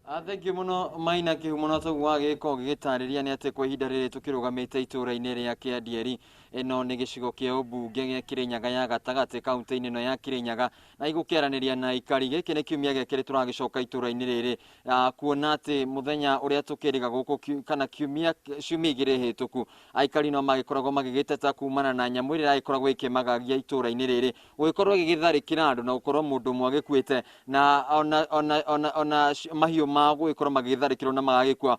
Thengiũ mũno Maina Kĩhumo, na toguo wagĩkorwo ũgĩgĩtarĩria nĩ atĩ kwa ihinda rĩrĩ tũkĩrũgamĩte itũũra-inĩ rĩa Kĩandieri. Ĩno nĩ gĩcigo kĩa ũmbunge gĩa Kĩrĩnyaga ya gatagatĩ kaunti-inĩ ĩno ya Kĩrĩnyaga, na igũkĩaranĩria na aikari. Gĩkĩ nĩ kiumia gĩa kerĩ tũragĩcoka itũũra-inĩ rĩrĩ, kuona atĩ mũthenya ũrĩa tũkĩrĩga gũkũ kana kiumia ciumia igĩrĩ hĩtũku, aikari no magĩkoragwo magĩgĩteta kumana na nyamũ ĩrĩa ĩragĩkoragwo ĩkĩmagagia itũũra-inĩ rĩrĩ, gũgĩkorwo ĩgĩgĩtharĩkĩra andũ na gũkorwo mũndũ ũmwe agĩkuĩte, na ona mahiũ mao gũgĩkorwo magĩgĩtharĩkĩrwo na magagĩkua.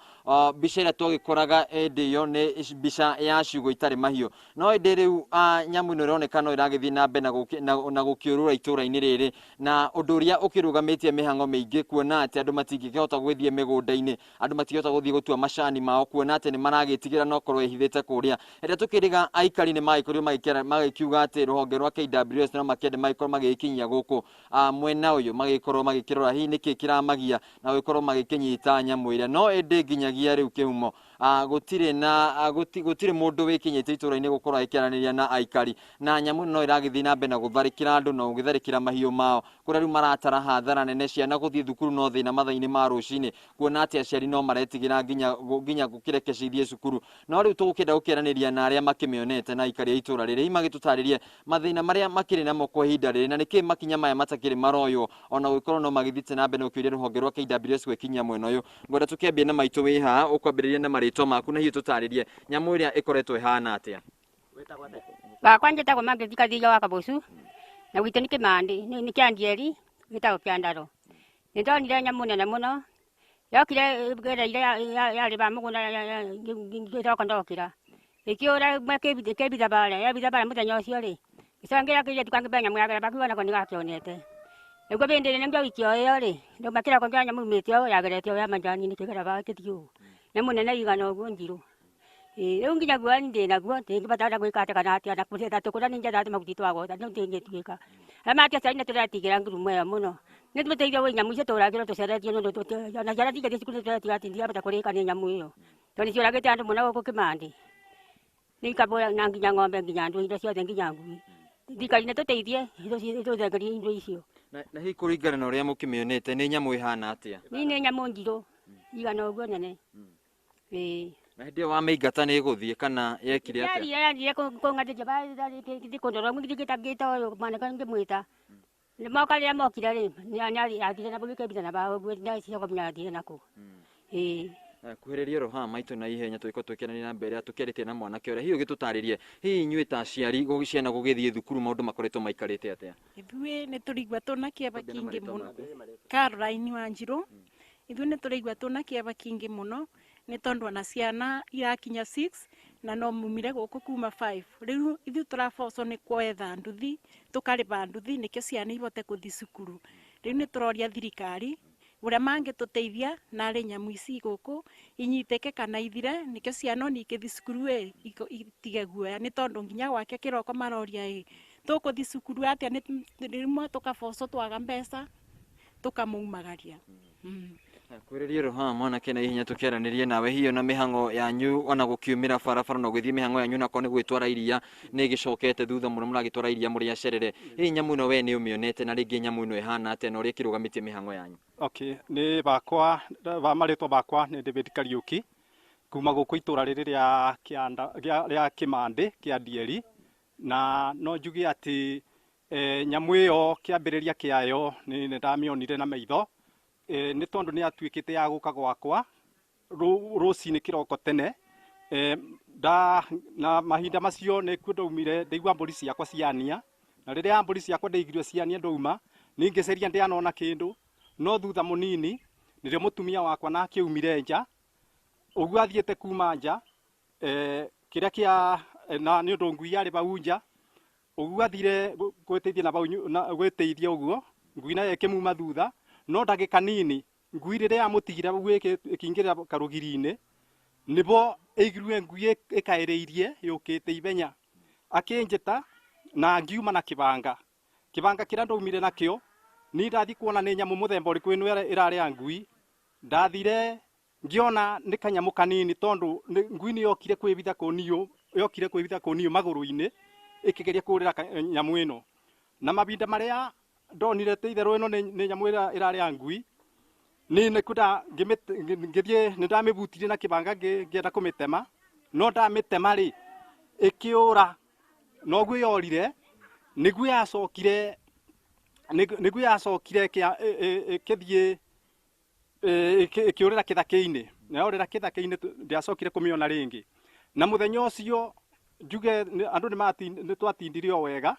Mbica ĩrĩa twagĩkoraga hĩndĩ ĩyo nĩ mbica ya ciugũ itarĩ mahiũ, no ĩndĩ rĩu nyamũ ĩno ĩroneka no ĩragĩthiĩ na mbere na gũkĩũrũra itũũra-inĩ rĩrĩ, na ũndũ ũrĩa ũkĩrũgamĩtie mĩhang'o mĩingĩ, kuona atĩ andũ matingĩkĩhota gũgĩthiĩ mĩgũnda-inĩ, andũ matingĩhota gũthiĩ gũtua macani mao, kuona atĩ nĩ maragĩtigĩra no korwo ĩhithĩte kũrĩa. Rĩrĩa tũkĩrĩga, aikari nĩ magĩkorirwo magĩkiuga atĩ rũhonge rwa KWS no makĩende magĩkorwo magĩgĩkinyia gũkũ mwena ũyũ, magĩkorwo magĩkĩrora hihi nĩkĩ kĩramagia na gũgĩkorwo magĩkĩnyita nyamũ ĩrĩa. No ĩndĩ nginyagia rĩu Kĩhumo, gũtirĩ na gũtirĩ mũndũ wĩkinyĩte itũũra-inĩ gũkorwo agĩkĩaranĩria na aikari, na nyamũ no ĩragĩthiĩ na mbere na gũtharĩkĩra andũ na gũgĩtharĩkĩra mahiũ mao, kũrĩa rĩu maratara hathara nene. Ciana gũthiĩ thukuru no thĩna mathaa-inĩ ma rũcinĩ, kuona atĩ aciari no maretigĩra nginya gũkĩreke cithiĩ cukuru. No rĩu tũgũkĩenda gũkĩaranĩria na arĩa makĩmĩonete na aikari a itũũra rĩrĩ, hihi magĩtũtarĩrie mathĩna marĩa makĩrĩ namo kwa ihinda rĩrĩ, na nĩkĩ makinya maya matakĩrĩ maroywo, ona gũgĩkorwo no magĩthiĩte na mbere na gũkĩũria rũhonge rwa KWS gwĩkinyia mwena ũyũ. Ngwenda tũkĩambie na maitũ wĩ haha, ũkwambĩrĩria na marĩtwa maku na hihi tũtarĩrie nyamũ ĩrĩa ĩkoretwo ĩhana atĩa. Wakwa njĩtagwo Margaret Kathija wa Kabucu, na gwitũ nĩ Kĩmandĩ, nĩ Kĩandieri, gĩtagwo Kĩandaro. Nĩ ndonire nyamũ nene mũno yokire gereire yarĩ ba mũgũnda, ngĩcoka ndokĩra ĩkĩũra ĩkĩbitha barĩa, yebitha barĩa mũthenya ũcio rĩ, gĩcoka kĩirĩtu kangĩ be nyamũ yagera bakiuga nako nĩgakĩonete. Nĩguo bĩndĩ ĩrĩa nĩngĩo wiki o ĩyo rĩ, ndauma kĩroko ngĩona nyamũ yumĩte ũũ yagerete ũũ ya majani-inĩ ĩkĩgera ba ĩkĩthiĩ ũũ. Nyamũ nene igana ũguo njirũ. Rĩu nginya guoya ndĩ naguo, ndingĩbata gwĩka atĩa kana atĩa, na kũrĩa tũkũra nĩ njetha mahuti twagota, no ndĩngĩtuĩka. Arĩa matia nĩ tũretigĩra ngurumo ĩyo mũno. Nĩ tũteithio gwĩ nyamũ icio tũragĩrwo tũceretie nĩ ũndũ ona ciana cingĩthiĩ cukuru nĩ tũretiga atĩ ndirahota kũrĩka nĩ nyamũ ĩyo. Tondũ nĩ ciũragĩte andũ mũno gũkũ Kĩmandĩ. Nĩ ikabũra na nginya ng'ombe, nginya andũ, indo ciothe, nginya ngui. Thirikari nĩ tũteithie tũthengerie indo icio. Na hihi kũringana na ũrĩa mũkĩmĩonete, nĩ nyamũ ĩhana atĩa? Niĩ nĩ nyamũ njirũ igana ũguo nene. Ĩĩ. Na hĩndĩ ĩyo wamĩingata nĩ ĩgũthiĩ kana yekire atĩa? Yathire yathire kũng'atĩria ngĩthiĩ kũndora ngĩthiĩ ngĩta ũyũ mwanake ngĩmwĩta. Moka rĩrĩa mokire rĩ, yathire na gĩkĩbitha na bao ũguo ndacoka kũmenya yathire nakũ. Ĩĩ. Kuhĩrĩria oro haha maitũ na ihenya tũgĩkorwo tũkĩaranĩria na mbere tũkĩarĩtie na mwanake ũrĩa, hihi ũgĩtũtarĩrie, hihi inyuĩ ta aciari ciana gũgĩthiĩ thukuru maũndũ makoretwo maikarĩte atĩa? Ithuĩ nĩ tũraigua tũna kĩeva kĩingĩ mũno. Caroline Wanjirũ. Ithuĩ nĩ tũraigua tũna kĩeva kĩingĩ mũno nĩ tondũ ona ciana irakinya 6 na no mumire gũkũ kuma 5. Rĩu ithuĩ tũrabocwo nĩ kwetha nduthi, tũkarĩba nduthi nĩkĩo ciana ihote gũthiĩ cukuru. Rĩu nĩ tũroria thirikari ũrĩa mangĩtũteithia narĩ nyamũ ici gũkũ inyitĩke kana ithire, nĩkĩo ciana ona ikĩthiĩ cukuru ĩ itige guoya, nĩ tondũ nginya gwake kĩroko maroria ĩ tũkũthiĩ cukuru atĩa, nĩ rĩmwe tũkabocwo twaga mbeca tũkamaumagaria. Kwĩrĩria oro haha mwanake na ihenya tũkĩaranĩrie nawe, hihi ona mĩhang'o yanyu ona gũkiumĩra barabara na gũgĩthiĩ mĩhang'o yanyu nakorwo nĩ gwĩtwara iria nĩ ĩgĩcokete thutha mũno, mũragĩtwara iria mũrĩ acerere, hihi nyamũ ĩno we nĩ ũmĩonete, na rĩngĩ nyamũ ĩno ĩhana atĩa na ũrĩa ĩkĩrũgamĩtie mĩhang'o yanyu? Okay, nĩ bakwa ba marĩtwa bakwa nĩ David Kariuki kuma gũkũ itũra rĩrĩ rĩa Kĩanda rĩa Kĩmandĩ kĩa Ndieri, na no njuge atĩ nyamũ ĩyo kĩambĩrĩria kĩayo nĩ ndamĩonire na maitho, nĩ tondũ nĩ yatuĩkĩte ya gũka gwakwa rũcinĩ kĩroko tene, nda na mahinda macio nĩkuo ndaumire ndaigua mbũri ciakwa ciania, na rĩrĩa mbũri ciakwa ndaiguire ciania ndauma ningĩceria ndianona kĩndũ, no thutha mũnini nĩrĩo mũtumia wakwa nake aumire nja ũguo athiĩte kuma nja, kĩrĩa kĩa na nĩ ũndũ ngui yarĩ bau nja ũguo athire gwĩteithia na bau na gwĩteithia ũguo ngui nayo ĩkĩmuma thutha, no ndagĩka nini ngui rĩrĩa yamũtigire ũguo ĩkĩingĩra karũgiri-inĩ nĩbo ĩiguire ngui ĩkaĩrĩirie yũkĩte ihenya, akĩnjĩta na ngiuma na kĩbanga. Kĩbanga kĩrĩa ndaumire nakĩo ni ndathi kuona nĩ nyamũ mũthemba ũrĩkũ ĩno ĩrarĩa ngui, ndathire ngĩona nĩ kanyamũ kanini tondũ ngui nĩ yokire kwĩbitha kũniũ, yokire kwĩbitha kũniũ magũrũ-inĩ ĩkĩgeria kũrĩra nyamũ ĩno. Na mahinda marĩa ndonire ti itherũ ĩno nĩ nyamũ ĩrarĩa ngui, Ni nikuda ngithie ni ndamibutirie na kibanga ngienda kumitema no ndamitema ri ikiura noguo yorire niguo yacokire niguo yacokire ikithie ikiurira kithaka-ini na yorira kithaka-ini ndiacokire kumiona ringi na muthenya ucio njuge andu ni twatindire o wega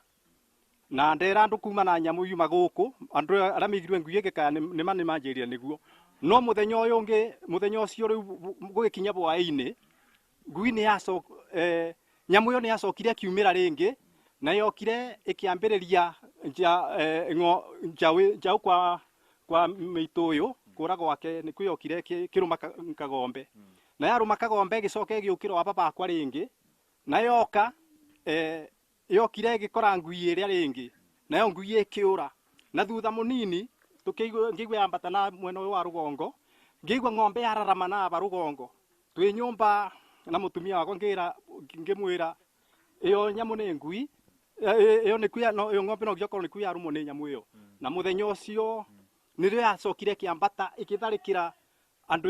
na ndera andu kuma na nyamu yuma guku andu aria maigirwe ngui igikaya ni manjirire niguo no muthenya uyu ungi muthenya ucio riu gugikinya bwaini ngui ni yacoka nyamu iyo ni yacokire kiumira ringi na yokire ikiambiriria njau kwa mitu uyu kura gwake ni kwiyokire kiruma kagombe na yaruma kagombe gicoke giukira wa baba akwa ringi na yoka yokire gikora ngui iria ringi nayo ngui ikiura na thutha munini tukigwa ngigwa yambata na mwena uyu wa rugongo ngigwa ng'ombe yararama na aba rugongo twi nyumba na mutumia wakwa ngira ngimwira iyo nyamu ni ngui iyo ni kuya no iyo ng'ombe no giokorwo ni kuya rumo ni nyamu iyo na muthenya ucio nirio yacokire kiambata ikitharikira andu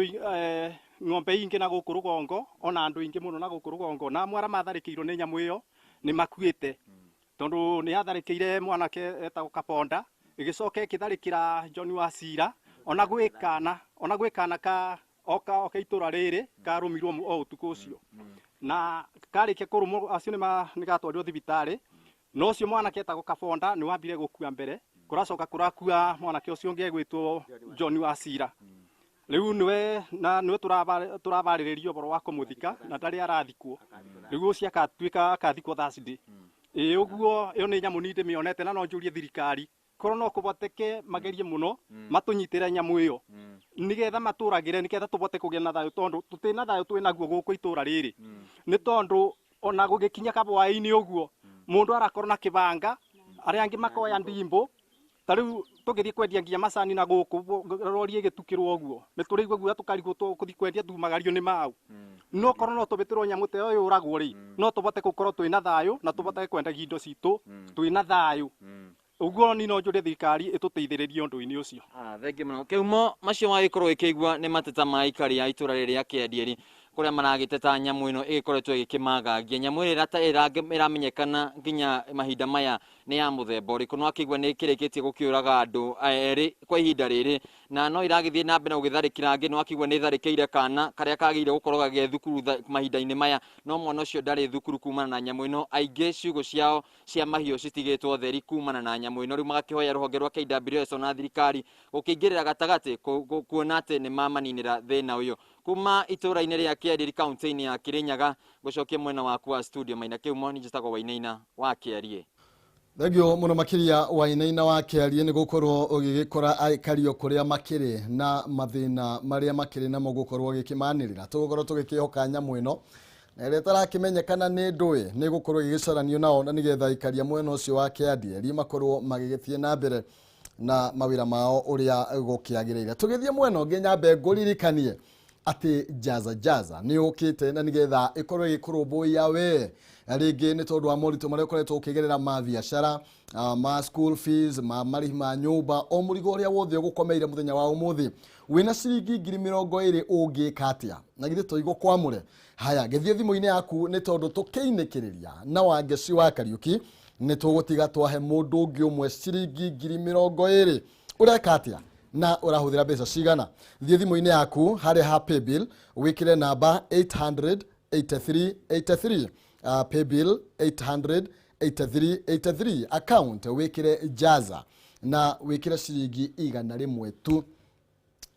ng'ombe ingi na guku rugongo ona andu ingi muno na guku rugongo na amwe aria matharikirwo ni nyamu iyo ni makuite tondu ni yatharikiire mwanake etagwo Kaponda igicoka ikitharikira John Wasira ona gwikana ka oka itura riri karumirwo o utuku ucio na karikia kurumwo acio ni gatwarirwo thibitari no ucio mwanake etagwo Kaponda ni wambire gukua mbere kuracoka kurakua mwanake ucio ungi egwitwo John Wasira riu niwe na niwe turabaririria uboro wa kumuthika na ndari arathikwo riu ucio akatuika akathikwo Thursday ĩ uguo iyo ni nyamu ni ndimionete na no njurie thirikari korwo no kuboteke magerie muno matunyitire nyamu iyo nigetha maturagire nigetha tubote kugia na thayo tondu tutina thayo twi naguo guku itura riri ni tondu ona gugikinya kabwaini uguo mundu arakorwo na kibanga aria angi makoya ndimbo ta riu tugithie kwendia nginya macani na guku rori igitukirwo uguo ni turaigua guoya tukarigwo tukuthi kwendia tumagario ni mau no korwo no tubitirwo nyamu ta iyo yuragwo ri no tubote gukorwo twina thayo na tubote kwendagia indo citu twina thayo uguo ni no njurie thirikari ituteithiririe undu-ini ucio. Thengi muno Kiumo macio wagikorwo ikigua ni mateta ma aikari a itura riri rĩa Kĩandieri kuria maragiteta nyamu ino igikoretwo igikimagangia nyamu ĩrĩa ĩramenyekana nginya mahinda maya nĩ ya muthemba ũrĩkũ no akĩigua nĩ ĩkĩrĩkĩtie gũkĩũraga andũ erĩ kwa ihinda rĩrĩ na no iragĩthiĩ na mbere na gũgĩtharĩkĩra angĩ no akĩigua nĩ ĩtharĩkĩire kana karĩa kagĩrĩire gũkorwo gagĩe thukuru mahinda-inĩ maya no mwana ũcio ndarĩ thukuru kumana na nyamu ĩno aingĩ ciugũ ciao cia mahiũ citigĩtwo theri kumana na nyamu ĩno rĩu magakĩhoya rũhonge rwa KWS na thirikari gũkĩingĩrĩra gatagatĩ kuona atĩ nĩ mamaninĩra thĩna ũyũ kuma itũra-inĩ rĩa Kĩandieri kaunti-inĩ ya Kirinyaga gũcokia mwena waku wa studio Maina Kĩumo ni njĩtagwo Wainaina wa Kĩarie. Thengio muno makiria Wainaina wa Kĩarie nĩ gũkorwo ũgĩgĩkora aikario kũrĩa makĩrĩ na mathĩna marĩa makĩrĩ namo gũkorwo ũgĩkĩmanĩrĩra tũgũkorwo tũgĩkĩhoka nyamũ ĩno na ĩrĩa ĩtarakĩmenyekana nĩ ndũĩ nĩ gũkorwo ĩgĩgĩcaranio nao na nĩgetha aikaria mwena ũcio wa Kĩandieri makorwo magĩgĩthiĩ na mbere na mawĩra mao ũrĩa gũkĩagĩrĩire. Tũgĩthiĩ mwena ũngĩ nyambe ngũririkanie ati jaza jaza ni ukite na nigetha ikorwo igikurumbũiya we ringi ni tondu wa moritũ maria ukoretwo ukigerera ma biacara, ma school fees, ma marihi ma nyumba, o murigo uria wothe ugukomeire muthenya wa umuthi wina ciringi 20,000 ungika atia na githĩ to igũkwamũre. Haya, gĩthiĩ thimũ-inĩ yaku nĩ tondũ tũkĩinĩkĩrĩria na Wangeci wa Kariuki nĩ tũgũtiga twahe mũndũ ũngĩ ũmwe ciringi 20,000. Ũreka atĩa na ũrahũthĩra mbeca cigana? Thiĩ thimũ-inĩ yaku harĩa ha paybill wĩkĩre namba 883 83, paybill 883 83, account wĩkĩre jaza na wĩkĩre ciringi 100 tu,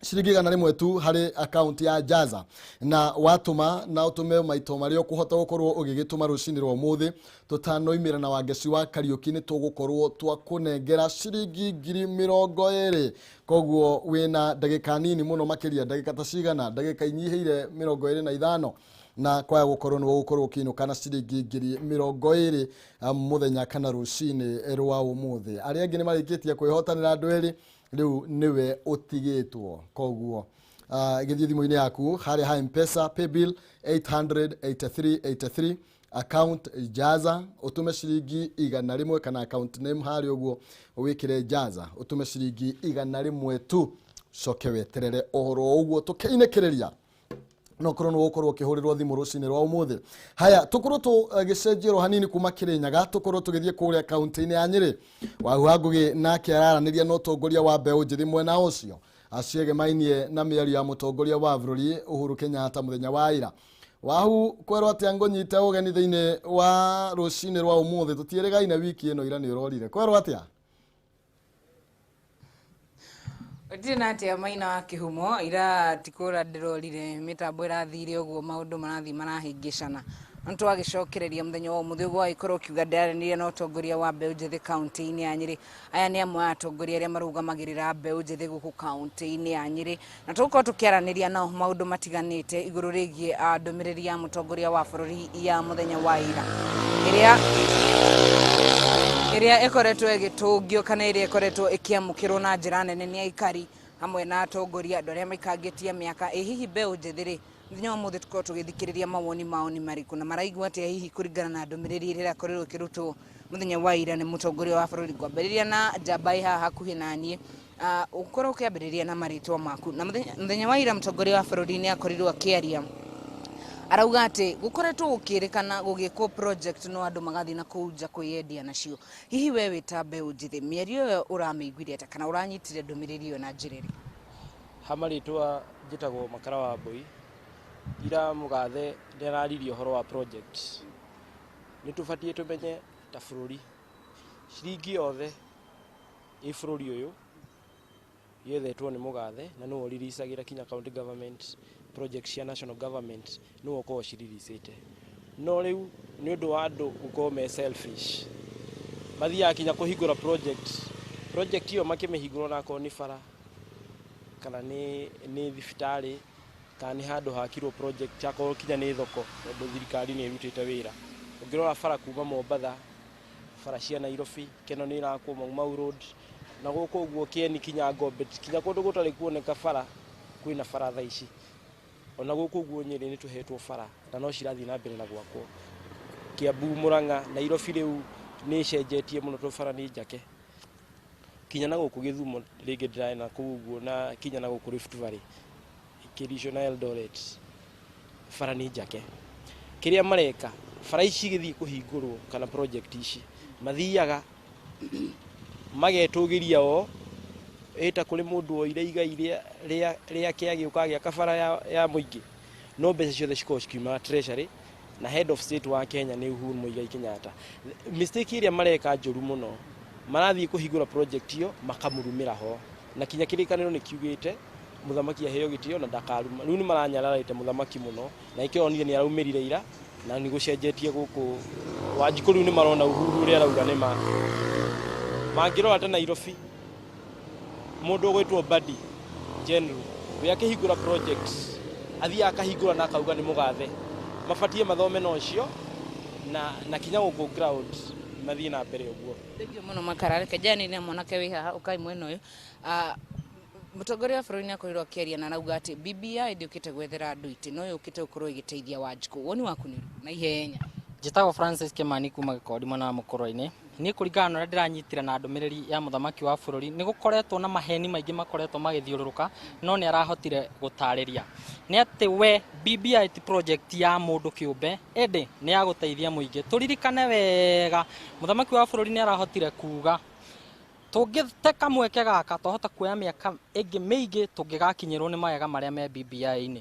ciringi 100 tu harĩ account ya jaza na watũma na ũtũme maito marĩa ũkũhota gũkorwo ũgĩgĩtũma rũcinĩ rwa ũmũthĩ tũtanoimĩra na Wangeci wa Kariuki nĩ tũgũkorwo twakũnengera ciringi 20,000. Koguo wĩna ndagĩka nini mũno makĩria, ndagĩka ta cigana, ndagĩka inyihĩire 25 na kwaya gũkorwo nĩ gũkorwo ũkĩinũka na ciringi 20,000 mũthenya kana rũcinĩ rwa ũmũthĩ. Arĩa angĩ nĩ marĩkĩtie kwĩhotanĩra andũ erĩ, rĩu nĩwe ũtigĩtwo. Koguo gĩthiĩ thimũ-inĩ yaku harĩa ha M-Pesa paybill 883 83, account jaza ũtũme ciringi 100 kana account name harĩa ũguo wĩkĩre jaza ũtũme ciringi 100 tu Coke weterere ũhoro ũguo tũkĩinĩkĩrĩria no korwo nĩ gũkorwo ũkĩhũrĩrwo thimũ rũcinĩ rwa ũmũthĩ. Haya, tũkorwo tũgĩcenjia hanini kuma Kĩrĩnyaga, tũkorwo tũgĩthiĩ kũrĩa kaunti-inĩ ya Nyĩrĩ. Wahuha Ngũgĩ nake araranĩria na ũtongoria wa mbeũ njĩthĩ mwena ũcio aciegemainie na mĩario ya mũtongoria wa bũrũri Uhuru Kenyatta mũthenya wa ira. Wahu, kwerwo atĩa ngũnyite ũgeni thĩinĩ wa rũcinĩ rwa ũmũthĩ? Tũtiĩrĩgaine wiki ĩno, ira nĩ ũrorire. Kwerwo atĩa? Ndirĩ na atĩa, Maina wa Kĩhumo. Ira tikũra ndĩrorire, mĩtambo ĩrathire ũguo, maũndũ marathiĩ marahĩngĩcana, no twagĩcokereria mũthenya wa ũmũthĩ ũguo wagĩkorwo ũkiuga. Ndĩraranĩria na ũtongoria wa mbeũ njĩthĩ kaunti-inĩ ya Nyĩrĩ. Aya nĩ amwe a atongoria arĩa marũgamagĩrĩra mbeũ njĩthĩ gũkũ kaunti-inĩ ya Nyĩrĩ, na tũgũkorwo tũkĩaranĩria nao maũndũ matiganĩte igũrũ rĩgiĩ ndũmĩrĩri ya mũtongoria wa bũrũri ya mũthenya wa ira, ĩrĩa ĩkoretwo ĩgĩtũngio kana ĩrĩa ĩkoretwo ĩkĩamũkĩrwo na njĩra nene nĩ aikari hamwe na atongoria, andũ arĩa maikangĩtie mĩaka. Ĩ hihi mbeũ njĩthĩ rĩ, mũthenya wa ũmũthĩ tũkorwo tũgĩthikĩrĩria mawoni mao nĩ marĩkũ na maraigua atĩa hihi kũringana na ndũmĩrĩri ĩrĩa ĩrakorirwo ĩkĩrutwo mũthenya wa ira nĩ mũtongoria wa bũrũri? Ngwambĩrĩria na njamba ĩ haha hakuhĩ na niĩ. Ũkorwo ũkĩambĩrĩria na marĩtwa maku. Na mũthenya wa ira mũtongoria wa bũrũri nĩ akorirwo akĩaria, arauga atĩ gũkoretwo gũkĩrĩkana gũgĩkwo project no andũ magathiĩ na kũu nja kwĩyendia nacio. Hihi we wĩ ta mbeũ njĩthĩ, mĩario ĩyo ũramĩiguire atĩa kana ũranyitire ndũmĩrĩri ĩyo na njĩra ĩrĩkũ? Ha marĩtwa njĩtagwo Makara wa Mbũi. Ira mũgathe nĩ araririe ũhoro wa project. Nĩ tũbatiĩ tũmenye ta bũrũri ciringi yothe ĩ bũrũri ũyũ yethetwo nĩ mũgathe, na nĩwe ũriricagĩra kinya county government project cia national government, nĩwe ũkoragwo ciriricĩte. No rĩu nĩ ũndũ wa andũ gũkorwo me selfish, mathiaga kinya kũhingũra project ĩyo, makĩmĩhingũra onakorwo nĩ bara kana nĩ thibitarĩ kana nĩ handũ hakirwo project, akorwo kinya nĩ thoko, tondũ thirikari nĩ ĩrutĩte wĩra. Ũngĩrora bara kuma Mombatha, bara cia Nairobi keno nĩ ĩrakwo, Mau Mau Road na gũkũ ũguo Kieni kinya Ngombe, kinya kũndũ gũtarĩ kuoneka bara kwĩna bara thaa ici. Ona gũkũ ũguo Nyĩrĩ nĩ tũhetwo bara na no cirathiĩ na mbere na gwakwo. Kiambu, Murang'a, Nairobi rĩu nĩ ĩcenjetie mũno tondũ bara nĩ njake. Kinya na gũkũ Gĩthumo rĩngĩ ndĩrarĩ na kũu ũguo, na kinya na gũkũ Rift Valley, Kericho na Eldoret, bara nĩ njake. Kĩrĩa mareka, bara ici igĩthiĩ kũhingũrwo kana project ici, mathiaga magetũgĩria o ĩta kũrĩ mũndũ woire igai rĩake agĩũka agĩaka bara ya mũingĩ, no mbeca ciothe cikoragwo cikiuma treasury na head of state wa Kenya nĩ Uhuru Muigai Kenyatta. Mistake ĩrĩa mareka njũru mũno, marathiĩ kũhingũra project ĩyo makamũrumĩra ho, na kinya kĩrĩkanĩro nĩ kiugĩte mũthamaki aheo gĩtĩo na ndakaruma. Rĩu nĩ maranyararĩte mũthamaki mũno, na ĩkĩo onire nĩ araumĩrire ira na nĩ gũcenjetie gũkũ Wanjikũ. Rĩu nĩ marona Uhuru ũrĩa arauga nĩ ma. Mangĩrora ta Nairobi, mũndũ ũgwĩtwo Badi General we akĩhingũra project athiaga akahingũra na akauga nĩ mũgathe. Mabatie mathome na ũcio na kinya gũkũ ground mathiĩ na mbere ũguo. Thank you mũno, Makara. Reke njanĩrie na mwanake wĩ haha ũkai mwena ũyũ. Mũtongoria wa bũrũri nĩ akorirwo akĩaria na arauga atĩ BBI ndĩũkĩte gwethera andũ itĩ, no yũkĩte gũkorwo ĩgĩteithia Wanjikũ. Woni waku nĩ ũrĩkũ na ihenya? Njĩtagwo Francis Kimani kuma Gĩkondi mwena wa Mũkũrwe-inĩ. Niĩ kũringana na ũrĩa ndĩranyitire na ndũmĩrĩri ya mũthamaki wa bũrũri, nĩ gũkoretwo na maheni maingĩ makoretwo magĩthiũrũrũka, no nĩ arahotire gũtarĩria nĩ atĩ we BBI ti project ya mũndũ kĩũmbe, ĩndĩ nĩ ya gũteithia mũingĩ. Tũririkane wega, mũthamaki wa bũrũri nĩ arahotire kuga tũngĩte kamweke gaka twahota kuoya mĩaka ĩngĩ mĩingĩ tũngĩgakinyĩrwo nĩ mawega marĩa me BBI-inĩ.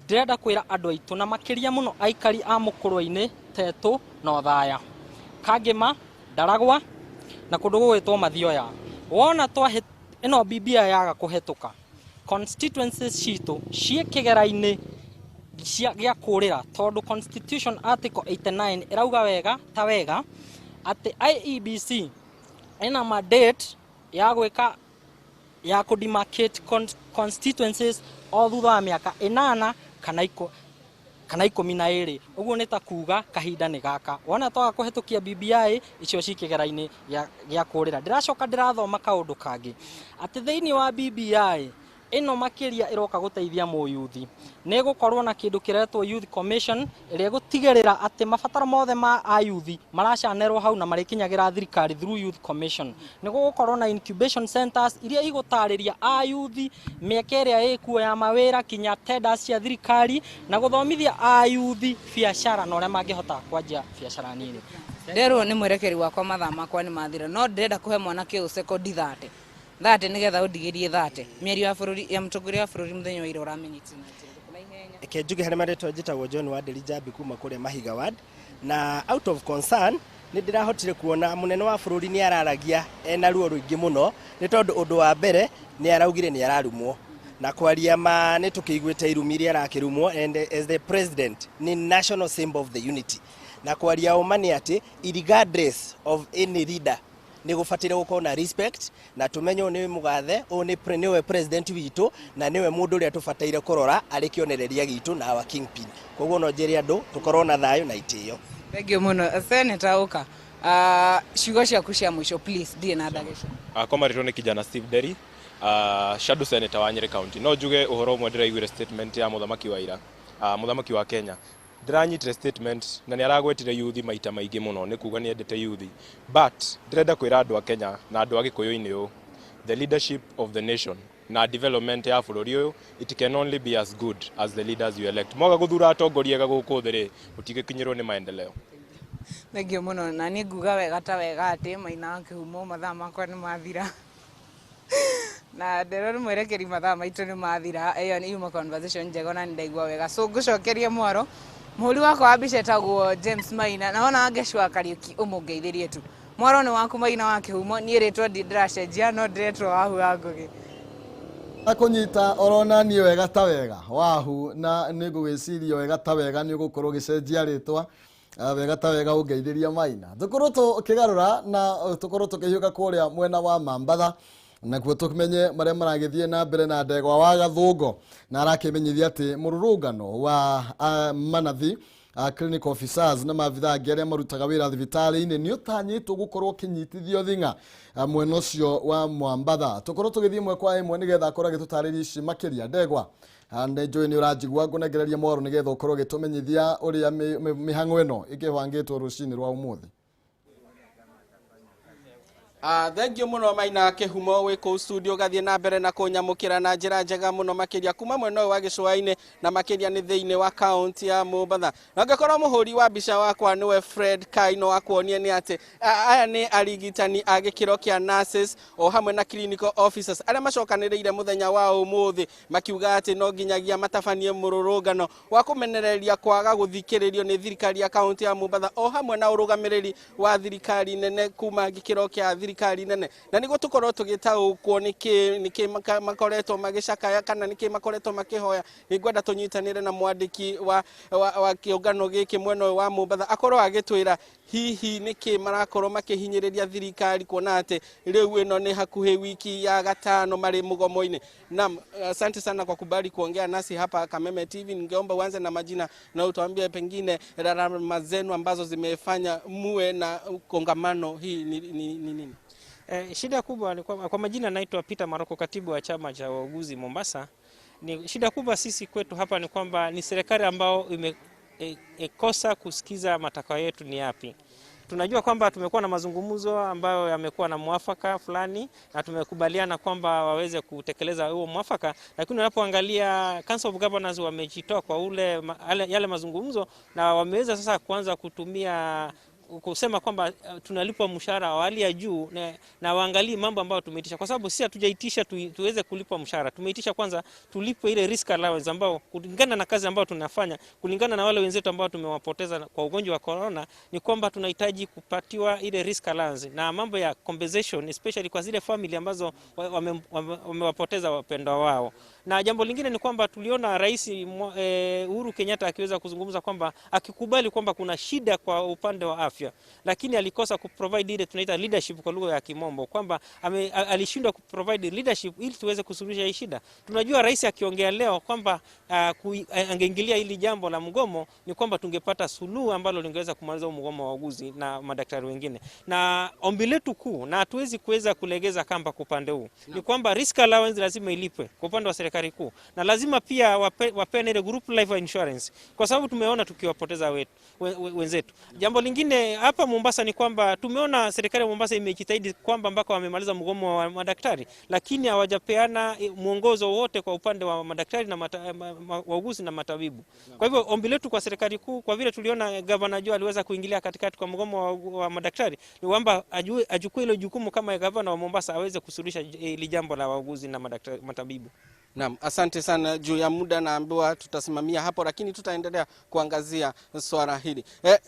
Ndĩrenda kwĩra andũ aitũ na makĩria mũno aikari a Mũkũrwe-inĩ, Tetũ na Othaya, Kangĩma, Ndaragwa na kũndũ gũgwĩtwo Mathioya, wona twahe ĩno BBI yaga kũhetũka, constituencies citũ ciĩ kĩgera-inĩ gĩa kũrĩra, tondũ constitution article 89 ĩrauga wega ta wega atĩ IEBC ĩna mandate ya gwĩka ya kũdemarcate constituencies o thutha wa mĩaka 8 kana 12. Ũguo nĩ ta kuga kahinda nĩ gaka wona twaga kũhetũkia BBI icio ci kĩgera-inĩ gĩa kũrĩra. Ndĩracoka ndĩrathoma kaũndũ kangĩ atĩ thĩinĩ wa BBI Ĩno makĩria ĩroka gũteithia mũyuthi. Nĩ gũkorwo na kĩndũ kĩretwo Youth Commission ĩrĩa ĩgũtigĩrĩra atĩ mabataro mothe ma ayuthi maracanerwo hau na marĩkinyagĩra thirikari through Youth Commission. Nĩ gũgũkorwo na incubation centers iria igũtarĩria ayuthi mĩeke ĩrĩa ĩkuo ya mawĩra kinya tenders cia thirikari na gũthomithia ayuthi biacara na ũrĩa mangĩhota kwanjia biacara nini. Nderwo nĩ mwerekeri wakwa mathaa makwa nĩ mathira, no ndĩrenda kũhe mwanake ũyũ sekondi 30 30 nĩgetha ũndigĩrie 30 mĩario ya bũrũri ya mũtongoria wa bũrũri mũthenya wa ira ũramenyitire na njĩra ĩrĩkũ na ihenya. Reke njuge harĩ marĩtwa, njĩtagwo John Wanderi Njambi kuma kũrĩa Mahiga Ward, na out of concern nĩ ndĩrahotire kuona mũnene wa bũrũri nĩ araragia ena ruo rũingĩ mũno, nĩ tondũ ũndũ wa mbere nĩ araugire nĩ ararumwo, na kwaria ma nĩ tũkĩiguĩte irumi iria arakĩrumwo, and as the president nĩ national symbol of the unity, na kwaria ũma nĩ atĩ regardless of any leader nĩ gũbatire gũkorwo na respect, na tũmenye ũyũ nĩ mũgathe, ũyũ nĩwe president witũ na nĩwe mũndũ ũrĩa tũbataire kũrora arĩ kĩonereria gitũ na our kingpin. Koguo no njĩre andũ tũkorwo na thayũ na itĩo. Thank you mũno, Senator. Ũka, ciugo ciaku cia mũico please, ndirĩ na ndagĩca. Kwa marĩtwa nĩ kijana Steve Derry, shadow senator wa Nyeri County. No njuge ũhoro ũmwe ndĩraiguire statement ya mũthamaki wa ira, mũthamaki wa Kenya. Ndĩranyitire statement na nĩ aragwetire yuthi maita maingĩ mũno, nĩ kuga nĩ endete yuthi, but ndĩrenda kwĩra andũ a Kenya na andũ a Gĩkũyũ-inĩ ũũ, the leadership of the nation na development ya bũrũri ũyũ, it can only be as good as the leaders you elect. Mwaga gũthura atongoria ega gũkũ thĩ rĩ, mũtigĩkinyĩrwo nĩ maendeleo. Thank you mũno, na niĩ nguga wega ta wega atĩ Maina wa Kĩhumo, mathaa makwa nĩ mathira, na ndĩrona mwerekeri mathaa maitũ nĩ mathira. Ĩyo nĩ yuma conversation njega na nĩ ndaigua wega, so ngũcokeria mwaro mũhũri wakwa wa mbica etagwo James Maina, na wona Ngecua Kariũki ũmũngeithĩrie tu. Mwaro nĩ waku, Maina wa Kĩhumo. Niĩ rĩtwa ndĩracenjia, no ndĩretwo Wahu wa Ngũgĩ. Akũnyita orona niĩ wega ta wega Wahu, na nĩ ngũgĩciria wega ta wega nĩ ũgũkorwo ũgĩcenjia rĩtwa. Wega ta wega ũngeithĩria Maina. Tũkorwo tũkĩgarũra na tũkorwo tũkĩhiũka kũrĩa mwena wa Mambatha nakuo tũmenye marĩa maragĩthiĩ na mbere na ndegwa wa Gathũngo, na arakĩmenyithia atĩ mũrũrũngano wa manathi, clinic officers na maabithaa angĩ arĩa marutaga wĩra thibitarĩ-inĩ nĩ ũtanyĩtwo gũkorwo ũkĩnyitithio thing'a mwena ũcio wa Mwambatha. Tũkorwo tũgĩthiĩ ĩmwe kwa ĩmwe nĩgetha akorwo agĩtũtarĩria ici makĩria. Ndegwa, nĩ njũĩ nĩ ũranjigua, ngũnengereria mwaro nĩgetha ũkorwo ũgĩtũmenyithia ũrĩa mĩhang'o ĩno ĩkĩbangĩtwo rũcinĩ rwa ũmũthĩ. Thank you mũno, Maina Kĩhumo, wĩ kũu studio gathiĩ na mbere na kũnyamũkĩra na njĩra njega mũno makĩria kuma mwena ũyũ wa gĩcũa-inĩ na makĩria nĩ thĩinĩ wa kaunti ya Mombatha. Na angĩkorwo mũhũri wa mbica wakwa nĩwe Fred Kaino akuonie nĩ atĩ aya nĩ arigitani a gĩkĩro kĩa nurses o hamwe na clinical officers arĩa macokanĩrĩire mũthenya wa ũmũthĩ makiuga atĩ no nginyagia matabanie mũrũrũngano wa kũmenereria kwaga gũthikĩrĩrio nĩ thirikari ya kaunti ya Mombatha o hamwe na ũrũgamĩrĩri wa thirikari nene kuma gĩkĩro kĩa thirikari nene, na nĩguo tũkorwo tũgĩtaũkwo nĩkĩ makoretwo magĩcakaya kana nĩkĩ makoretwo makĩhoya, nĩngwenda tũnyitanĩre na mwandĩki wa kĩũngano gĩkĩ mwena ũyũ wa Mombatha akorwo agĩtwĩra hihi nĩkĩ marakorwo makĩhinyĩrĩria thirikari kuona atĩ rĩu ĩno nĩ hakuhĩ wiki ya gatano marĩ mũgomo-inĩ. Naam, asante sana kwa kubali kuongea nasi hapa Kameme TV. Ningeomba uanze na majina na utuambie pengine gharama zenu ambazo zimefanya muwe na kongamano hii ni nini? Shida kubwa ni kwa majina naitwa Peter Maroko, katibu wa chama cha wauguzi Mombasa. Ni shida kubwa sisi kwetu hapa ni kwamba ni serikali ambao imekosa kusikiza matakwa yetu ni yapi. Tunajua kwamba tumekuwa na mazungumzo ambayo yamekuwa na mwafaka fulani na tumekubaliana kwamba waweze kutekeleza huo mwafaka, lakini unapoangalia Council of Governors wamejitoa kwa yale mazungumzo na wameweza sasa kuanza kutumia kusema kwamba tunalipwa mshahara wa hali ya juu na waangalie mambo ambayo tumeitisha, kwa sababu si hatujaitisha tuweze kulipwa mshahara. Tumeitisha kwanza tulipwe ile risk allowance ambao kulingana na kazi ambayo tunafanya, kulingana na wale wenzetu ambao tumewapoteza kwa ugonjwa wa corona, ni kwamba tunahitaji kupatiwa ile risk allowance na mambo ya compensation, especially kwa zile family ambazo wamewapoteza wapendwa wao. Na jambo lingine ni kwamba tuliona Rais Uhuru Kenyatta akiweza kuzungumza kwamba akikubali kwamba kuna shida kwa upande wa afya. afya, lakini alikosa kuprovide ile tunaita leadership kwa lugha ya Kimombo, kwamba alishindwa kuprovide leadership ili tuweze kusuluhisha hii shida. Tunajua rais akiongea leo kwamba angeingilia hili jambo la mgomo, ni kwamba tungepata suluhu ambalo lingeweza kumaliza mgomo wa wauguzi na madaktari wengine. Na ombi letu kuu, na hatuwezi kuweza kulegeza kamba kwa upande huu, ni kwamba risk allowance lazima ilipwe kwa upande wa serikali kuu, na lazima pia wapeane ile group life insurance, kwa sababu tumeona tukiwapoteza wenzetu. Jambo lingine hapa Mombasa ni kwamba tumeona serikali ya Mombasa imejitahidi kwamba mpaka wamemaliza mgomo wa madaktari, lakini hawajapeana mwongozo wote kwa upande wa madaktari na wauguzi na matabibu. Kwa hivyo ombi letu kwa serikali kuu, kwa vile tuliona gavana Joe aliweza kuingilia katikati kwa mgomo wa madaktari, ni kwamba achukue ile jukumu kama gavana wa Mombasa aweze kusuluhisha hili jambo la wauguzi na madaktari, matabibu. Naam, asante sana. Juu ya muda naambiwa tutasimamia hapo, lakini tutaendelea kuangazia swala hili.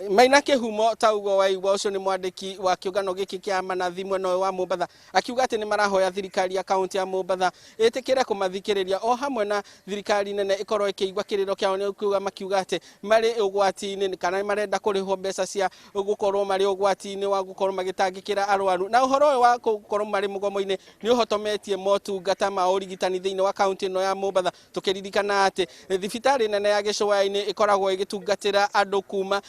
Maina Kĩhumo taugo waigua ũcio nĩ mwandĩki wa kĩũngano gĩkĩ kĩa manathi mwena ũyũ wa Mombatha, akiuga atĩ nĩ marahoya thirikari ya kaunti ya Mombatha ĩtĩkĩre kũmathikĩrĩria o hamwe na thirikari nene ĩkorwo ĩkĩigua kĩrĩro kĩao, nĩ kuga makiuga atĩ marĩ ũgwati-inĩ kana marenda kũrĩhwo mbeca cia gũkorwo marĩ ũgwati-inĩ wa gũkorwo magĩtangĩkĩra arwaru. Na ũhoro ũyũ wa gũkorwo marĩ mũgomo-inĩ nĩ ũhotometie motungata ma ũrigitani thĩinĩ wa kaunti ĩno ya Mombatha, tukĩririkana atĩ thibitarĩ nene ya Gĩcũa-inĩ ĩkoragwo ĩgĩtungatĩra andũ kuma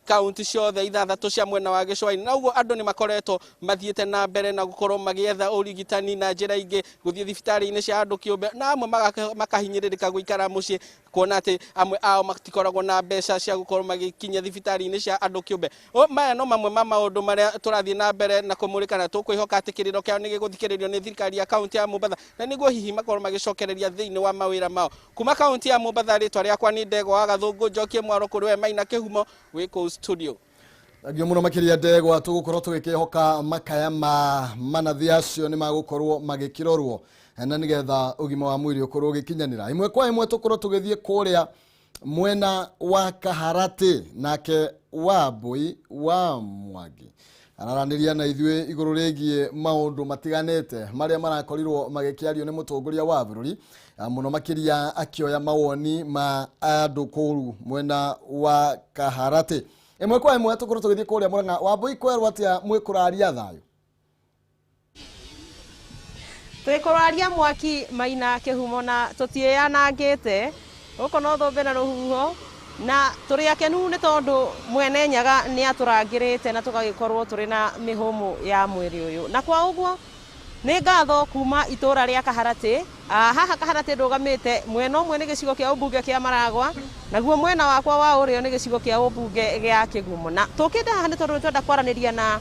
kaunti ciothe ithathatũ cia mwena wa Gĩcũa-inĩ, na ũguo andũ nĩ makoretwo mathiĩte na mbere na gũkorwo magĩetha ũrigitani na njĩra ingĩ, gũthiĩ thibitarĩ-inĩ cia andũ kĩũmbe, na amwe makahinyĩrĩrĩka gũikara mũciĩ kuona atĩ amwe ao matikoragwo na mbeca cia gũkorwo magĩkinya thibitarĩ-inĩ cia andũ kĩũmbe. Maya no mamwe ma maũndũ marĩa tũrathiĩ na mbere na kũmũrĩka, na tũkwĩhoka atĩ kĩrĩro kĩao nĩ gĩgũthikĩrĩrio nĩ thirikari ya kaunti ya Mombatha, na nĩguo hihi makorwo magĩcokereria thĩinĩ wa mawĩra mao. Kuma kaunti ya Mombatha, rĩtwa rĩakwa nĩ Ndegwa wa Gathũngũ, njokie mwaro kũrĩ we Maina Kĩhumo wĩ kũu studio. Thengio mũno makĩria Ndegwa, tũgũkorwo tũgĩkĩhoka makaya ma manathi acio nĩ magũkorwo magĩkĩrorwo na nĩgetha ũgima wa mwĩrĩ ũkorwo ũgĩkinyanĩra. Ĩmwe kwa ĩmwe tũkorwo tũgĩthiĩ kũrĩa mwena wa Kaharatĩ, nake Wambui wa Mwangi araranĩria na ithuĩ igũrũ rĩgiĩ maũndũ matiganĩte marĩa marakorirwo magĩkĩario nĩ mũtongoria wa bũrũri, mũno makĩria akĩoya mawoni ma andũ kũu mwena wa Kaharatĩ. Ĩmwe kwa ĩmwe tũkorwo tũgĩthiĩ kũrĩa Mũrang'a. Wambui, kwerwo atĩa mwĩkũraria thayũ? Twĩkũraria mwaki Maina Kĩhumo, na tũtiĩyanangĩte gũkũ no thũmbĩ na rũhuho, na tũrĩ akenu nĩ tondũ mwene Nyaga nĩ atũrangĩrĩte na tũgagĩkorwo tũrĩ na mĩhũmũ ya mwĩrĩ ũyũ. Na kwa ũguo nĩ ngatho kuma itũra rĩa Kaharatĩ. Haha Kaharatĩ ndũgamĩte mwena ũmwe nĩ gĩcigo kĩa ũmbunge kĩa Maragwa, naguo mwena wakwa wa ũrĩo nĩ gĩcigo kĩa ũmbunge gĩa Kĩgumo. Na tũkĩte haha nĩ tondũ nĩ twenda kwaranĩria na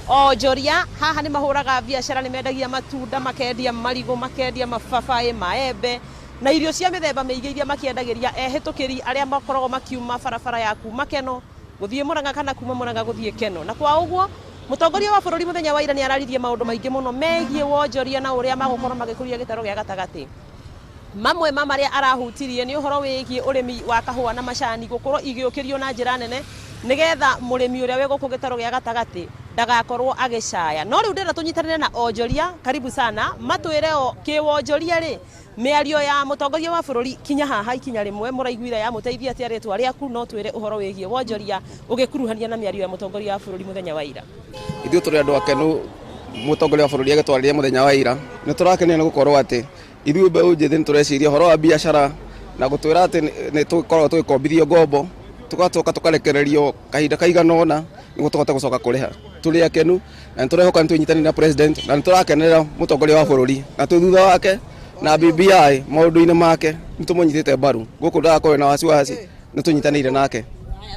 onjoria. Haha nĩ mahũraga biacara, nĩ mendagia matunda, makendia marigũ, makendia mababaĩ, maembe na irio cia mĩthemba mĩingĩ iria makĩendagĩria ehĩtũkĩri arĩa makoragwo makiuma barabara ya kuma Keno gũthiĩ Mũrang'a kana kuma Mũrang'a gũthiĩ Keno. Na kwa ũguo mũtongoria wa bũrũri mũthenya wa ira nĩ araririe maũndũ maingĩ mũno megiĩ wonjoria na ũrĩa magũkorwo magĩkũria gĩtarũ gĩa gatagatĩ. Mamwe ma marĩa arahutirie nĩ ũhoro wĩgiĩ ũrĩmi wa kahũa na macani gũkorwo igĩũkĩrio na njĩra nene nĩgetha mũrĩmi ũrĩa wĩ gũkũ gĩtarũ gĩa gatagatĩ ndagakorwo agĩcaya. No rĩu ndĩrenda tũnyitanĩre na onjoria, karibu sana, matwĩre o kĩwonjoria rĩ mĩario ya mũtongoria wa bũrũri kinya haha ikinya rĩmwe mũraiguire ya mũteithia atĩa rĩtwa rĩaku, no twĩre ũhoro wĩgiĩ wonjoria ũgĩkuruhania na mĩario ya mũtongoria wa bũrũri mũthenya wa ira. Ithuĩ tũrĩ andũ akenu mũtongoria wa bũrũri agĩtwarĩria mũthenya wa ira. Nĩ tũrakenio nĩ gũkorwo atĩ ithuĩ mbeũ njĩthĩ nĩ tũreciria ũhoro wa biacara na gũtwĩra atĩ nĩ tũkoragwo tũgĩkombithio ngombo tũgatoka tũkarekererio kahinda kaigana ũna nĩguo tũhote gũcoka kũrĩha. Tũrĩ akenu na nĩ tũrehoka nĩ twĩnyitanĩire na president na nĩ tũrakenerera mũtongoria wa bũrũri na twĩ thutha wake na BBI maũndũ-inĩ make nĩ tũmũnyitĩte mbaru. Gũkũ ndagakorwo na wasiwasi, nĩ tũnyitanĩire nake.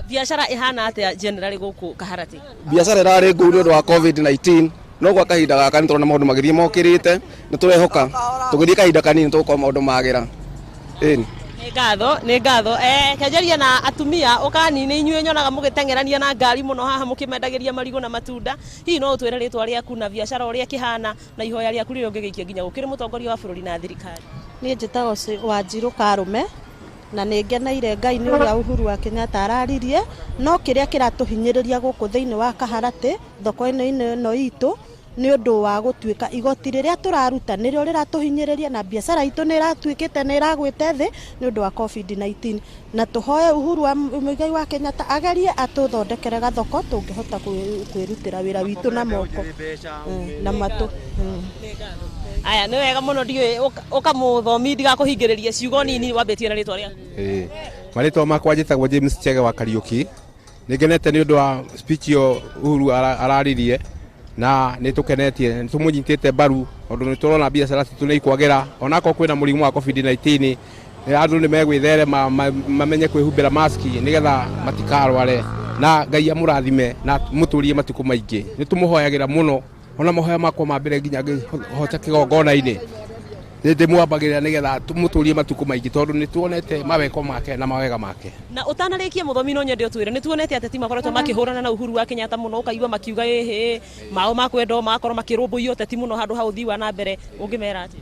Biacara ĩhana atĩa generally gũkũ Kaharatĩ? Biacara ĩrarĩ ngũu nĩ ũndũ wa COVID-19, no gwa kahinda gaka nĩ tũrona maũndũ magĩthiĩ mokĩrĩte, nĩ tũrehoka tũgĩthiĩ kahinda kanini tũgũkorwo maũndũ magĩra. Ĩni. Nĩ ngatho. Kenjeria na atumia ũkani nĩ inyuĩ nyonaga mũgĩteng'erania na ngari mũno haha mũkĩmendagĩria marigũ na matunda. Hihi no ũtwĩre rĩtwa rĩaku na biacara ũrĩa ĩkĩhana na ihoya rĩaku rĩrĩa ũngĩgĩikia nginya gũkĩrĩ mũtongoria wa bũrũri na thirikari? Niĩ njĩtagwo Wanjirũ Karũme, na nĩ ngeneire Ngai nĩ ũrĩa Uhuru wa Kenyatta araririe, no kĩrĩa kĩratũhinyĩrĩria gũkũ thĩinĩ wa Kaharatĩ thoko-inĩ ĩno itũ Nĩ ũndũ wa gũtuĩka igoti rĩrĩa tũraruta nĩrĩo rĩratũhinyĩrĩria na biacara itũ nĩ ĩratuĩkĩte nĩ ĩragwĩte thĩ nĩ ũndũ wa COVID-19 na tũhoe Uhuru wa Muigai wa Kenyatta agerie atũthondekere gathoko tũngĩhota kwĩrutĩra wĩra witũ na moko na matũ. Aya nĩ wega mũno ndiũĩ ũkamũthomi ndigakũhingĩrĩrie ciugo nini wambĩtie na rĩtwa rĩaku. Marĩtwa makwa njĩtagwo James Chege wa Kariuki. Nĩ ngenete nĩ ũndũ wa speech ĩyo Uhuru araririe na nĩ tũkenetie nĩ tũmũnyitĩte mbaru tondũ nĩ tũrona biacara citũ nĩ ikwagĩra onakorwo kwĩna mũrimũ wa COVID-19 andũ nĩ megwĩtherema mamenye kwĩhumbĩra maski nĩgetha matikarware na Ngai amũrathime na mũtũrie matukũ maingĩ. Nĩ tũmũhoyagĩra mũno ona mahoya makwa ma mbere nginya ngĩhota kĩgongona-inĩ nĩ ndĩmwambagĩrĩra nĩgetha tũmũtũrie matukũ maingĩ tondũ nĩ tuonete maweko make na mawega make. Na ũtanarĩkia mũthomi no nyende ũtwĩre nĩ tuonete ateti makoretwo makĩhũrana na Uhuru wa Kenyatta mũno ũkaigua makiuga ĩhĩ mao makwendwo magakorwo makĩrũmbũiyo ũteti mũno handũ ha ũthii wa na mbere ũngĩmera atĩa?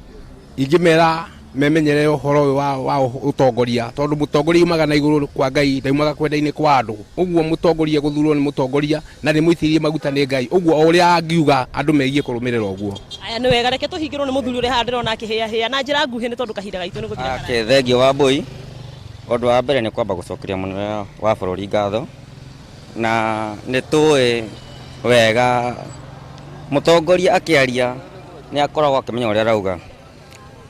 Ingĩmera memenyere ũhoro ũyũ wa ũtongoria tondũ mũtongoria umaga na igũrũ kwa Ngai ndaumaga kwenda-inĩ kwa andũ ũguo mũtongoria gũthurwo nĩ mũtongoria na nĩ mũitĩrĩrie maguta nĩ Ngai ũguo o ũrĩa angiuga andũ megie kũrũmĩrĩra ũguo. Aya nĩ wega reke tũhingĩrwo nĩ mũthuri ũrĩa haha ndĩrona akĩhĩahĩa na njĩra nguhĩ nĩ tondũ kahinda gaitũ nĩ gũthira. Okay, thengio wa Mbui. Ũndũ wa mbere nĩ kwamba gũcokeria mũnene wa bũrũri ngatho na nĩ tũĩ wega mũtongoria akĩaria nĩ akoragwo akĩmenya ũrĩa arauga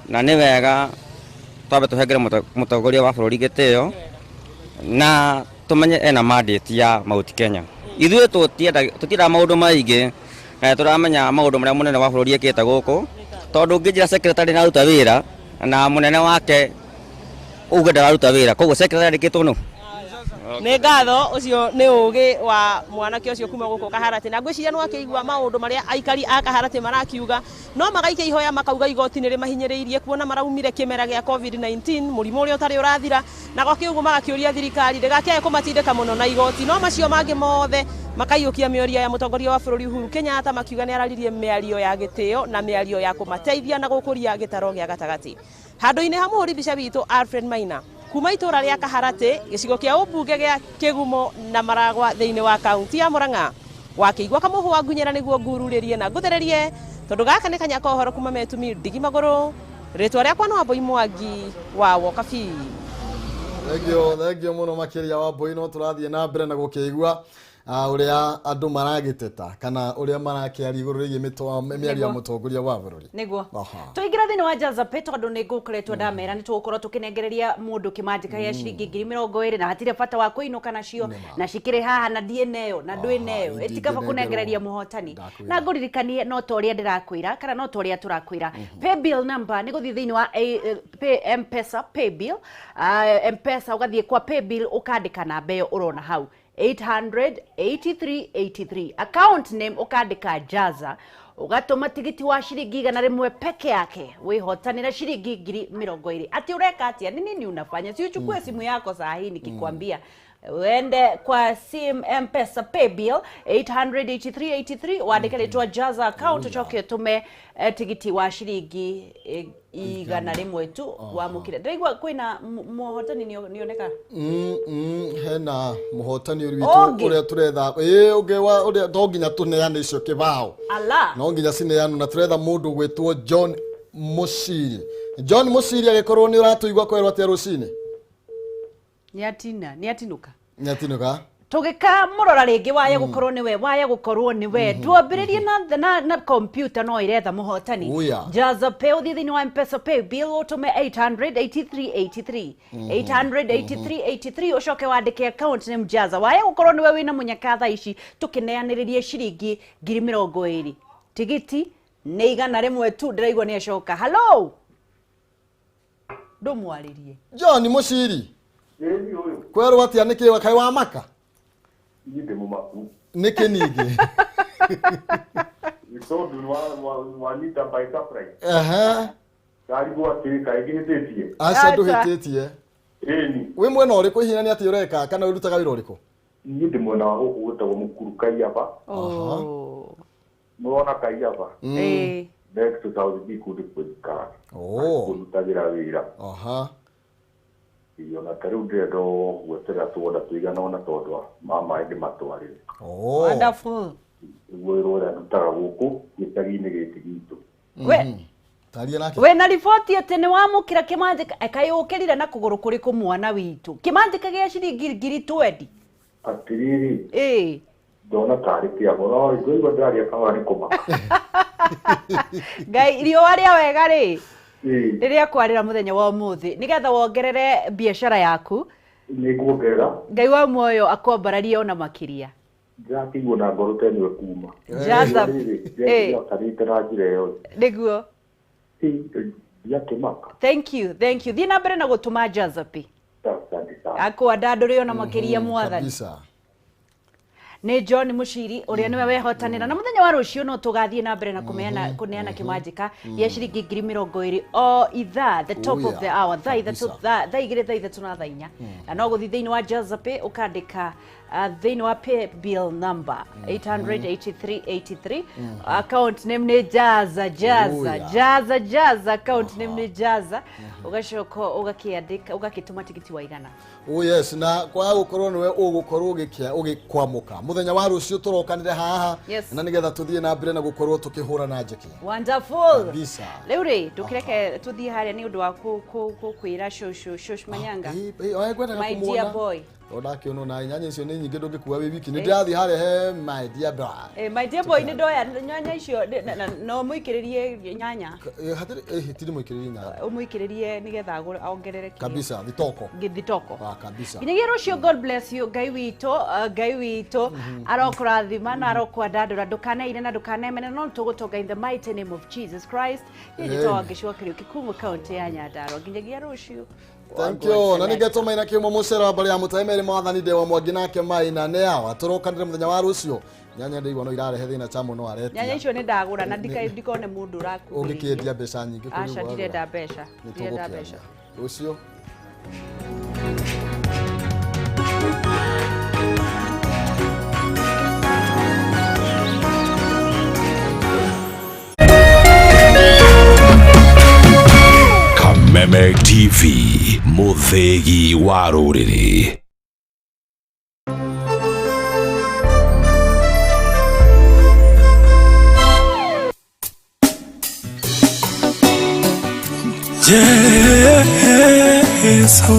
na nĩ wega twambe tũhengere mũtongoria wa bũrũri gĩtĩo na tũmenye ena mandate ya Mount Kenya. Ithuĩ tũtiendaga maũndũ maingĩ na tũramenya maũndũ marĩa mũnene wa bũrũri ekĩte gũkũ tondũ ũngĩnjĩra secretary nĩaruta wĩra na mũnene wake uge ndararuta wĩra koguo secretary andĩkĩtwo nũ? Nĩ ngatho ũcio nĩ ũgĩ wa mwanake ũcio kuma gũkũ Kaharatĩ na ngwĩciria nĩ akĩigua maũndũ marĩa aikari a Kaharatĩ marakiuga no magaikia ihoya makauga igoti nĩ rĩmahinyĩrĩirie kuona maraumire kĩmera gĩa COVID-19 mũrimũ ũrĩa ũtarĩ ũrathira na gwakĩũguo magakĩũria thirikari ndĩgakĩae kũmatindĩka mũno na igoti no macio mangĩ mothe makaiyũkia mĩoria ya mũtongoria wa bũrũri Uhuru Kenyatta makiuga nĩ araririe mĩario ya gĩtĩo na mĩario ya kũmateithia na gũkũria gĩtaro gĩa gatagatĩ. Handũ-inĩ ha mũhũri mbica witũ Alfred Maina kuma itũra rĩa Kaharatĩ gĩcigo kĩa ũmbunge gĩa Kĩgumo na Maragwa thĩinĩ wa kaunti ya Murang'a wakĩigua kamũhũ wa ngunyĩra nĩguo ngururĩrie na ngũthererie tondũ gaka nĩ kanya ka ũhoro kuma metumi ndigi magũrũ rĩtwa rĩakwa no Wambui Mwangi wa Wokabi. Thengio thengio mũno makĩria Wambui no tũrathiĩ na mbere na gũkĩigua ũrĩa andũ maragĩteta kana ũrĩa marakĩaria igũrũ rĩgiĩ mĩario ya mũtongoria wa bũrũri. Nĩguo tũingĩra thĩinĩ wa Jaza Pay tondũ nĩ ngũkoretwo ndamera nĩ tũgũkorwo tũkĩnengereria mũndũ kĩmanjĩka gĩa ciringi 20,000 na hatirĩ bata wa kũinũka nacio na cikĩrĩ haha na ndiĩneo na ndwĩneo ĩtikaba kũnengereria mũhotani na ngũririkanie no ta ũrĩa ndĩrakwĩra kana no ta ũrĩa tũrakwĩra pay bill number nĩ gũthiĩ thĩinĩ wa pay M-Pesa pay bill M-Pesa ũgathiĩ kwa pay bill ũkandĩka namba ĩyo ũrona hau 88383 account name ukandika Jaza ugatuma tigiti wa shilingi 100 peke yake wihotanira shilingi 20,000. Ati ureka atia ni nini unafanya? Si uchukue simu yako saa hii nikikwambia uende kwa sim M-Pesa pay bill 88383 wandike ritwa Jaza account ucoke utume tigiti wa shilingi 100 tu wamukire. Ndiraigua kwina muhotani nioneka hena muhotani uri witu uria turetha ungi wa uria to nginya tuneane icio kibao no nginya cineanwo na turetha mundu gwitwo John Muciri. John Muciri agikorwo ni uratuigua kwerwo atia rucini? Nĩ atinuka nĩ atinuka tugika murora ringi waya gukorwo niwe waya gukorwo niwe twambiririe na computer no iretha muhotani. Jaza Pay uthie thiini wa M-Pesa pay bill utume 88383 88383 ucoke wandike account name Jaza waya gukorwo niwe wina munyaka thaa ici tukineaniririe shilingi 20,000 tigiti ni 100 tu ndiraigua ni acoka. Hello ndumwaririe John Muciri kwerwo atia niki kai wa maka Nĩ mũmaku. Nĩkĩ ningĩ? Nĩ tondũ wanyita by surprise. Ndarigwo atĩ kaĩ ngĩhĩtĩtie. Aca ndũhĩtĩtie. Ĩni. Wĩ mwena ũrĩkũ hihi na nĩ atĩa ũreka kana ũrutaga wĩra ũrĩkũ? Niĩ ndĩ mwena wa gũkũ gwĩtagwo Mũkuru Kaiyaba. Nĩwona Kaiyaba? Ĩĩ. Next to South B kũndũ kũnjikara. Kũrutagĩra wĩra. Ona ta rĩu ndĩrenda o gweterera tuona tũigana ũna tondũ mama ndĩmatwarĩre. Wonderful. Nĩguo wĩra ũrĩa ndutaga gũkũ gĩcagi-inĩ gĩkĩ gitũ. Taria nake. Wĩna riboti atĩ nĩ wamũkĩra kĩmanjĩka kaĩ ũkĩrire na kũgũrũ kũrĩkũ mwana witũ kĩmanjĩka gĩa ciringi ngiri 20? Atĩrĩrĩ, ĩĩ ndona tarĩ kĩago no ngũigua ndĩraria kahora nĩ kũmaka. Ngai riũa rĩa wega rĩ Ĩĩ. rĩrĩa kwarĩra mũthenya wa ũmũthĩ nĩgetha wongerere biacara yaku. Nĩ nguongerera. Ngai wa muoyo akwambararie ona makĩria. Ndĩrakĩigua na ngoro ta ĩno ĩkuma. Jaza. Ĩĩ. Ndĩrakarĩte na njĩra ĩyo. Nĩguo. Ndiakĩmaka. Thank you, thank you. Thiĩ na mbere na gũtũma Jazapi. Asante sana. Akwandandũre ona makĩria mwathani. Kabisa. Nĩ John Muciri ũrĩa nĩwe wehotanĩra na mũthenya wa rũciũ no tũgathiĩ na mbere na kũmeana kũneana kĩmanjĩka gĩa ciringi 20,000 o ithaa, the top Oh, of the yeah. hour, thaa ithatũ, Kabisa. thaa igĩrĩ, thaa ithatũ na thaa inya. Na no gũthiĩ thĩinĩ wa Jazapay ũkandĩka thĩinĩ wa pay bill number 88383, account name nĩ Jaza Jaza. Oh, yeah. Jaza Jaza, account name nĩ Jaza, ũgacoka ũgakĩandĩka ũgakĩtũma tigiti wa 100. Oh yes, na kwaga gukorwo niwe ugukorwo ugikia ugikwamuka muthenya wa rucio turokanire haha. Yes. Na nigetha tuthie na mbere na gukorwo tukihurana njeki. Wonderful. Kabisa. Rĩu rĩ ndũkĩreke tũthiĩ harĩa nĩ ũndũ wa kwĩra shosho shosh manyanga. Oe ngwendaga My kũmuona. dear boy. Ndakĩonwo na nyanya icio nĩ nyingĩ ndũngĩkua wĩ wiki nĩ Eh. ndĩrathiĩ harĩa he my dear boy. Eh, my dear boy nĩ ndoya nyanya icio no mũikĩrĩrie nyanya. Eh, hatirĩ eh, tiri mũikĩrĩrie nyanya. Ũmũikĩrĩrie nĩgetha agũre ongerere kĩrĩa. Kabisa thitoko. Gĩthitoko. Ah, kabisa. Nginyagia rũciũ, God bless you. Ngai witũ, Ngai witũ arokũrathima na arokwandandũra, ndũkaneire na ndũkanemene, no tũgũtonga in the mighty name of Jesus Christ. Niĩ njĩtagwo Amen. Wangeci wa Kariũki kuma kaũntĩ ya Nyandarua. Nginyagia rũciũ. Thank you. Na ningetwo Maina Kĩhumo mũcere wa mbarĩ ya mũtahe merĩ mwathani ndewa mwangi nake Maina nĩ awa tũrokanire mũthenya wa rũciũ. Nyanya ndĩigua no irarehe thĩna cha mũno aretia. Nyanya icio nĩ ndagũra na ndikone mũndũ ũrakuhĩrĩria. Ũngĩkĩendia mbeca nyingĩ kũrĩ Aca ũguo ndirenda wagũra. mbeca. Nĩ Ndirenda tũgũkĩaria. mbeca. Rũciũ. Kameme TV, mũthĩgi wa rũrĩrĩ. Jesu.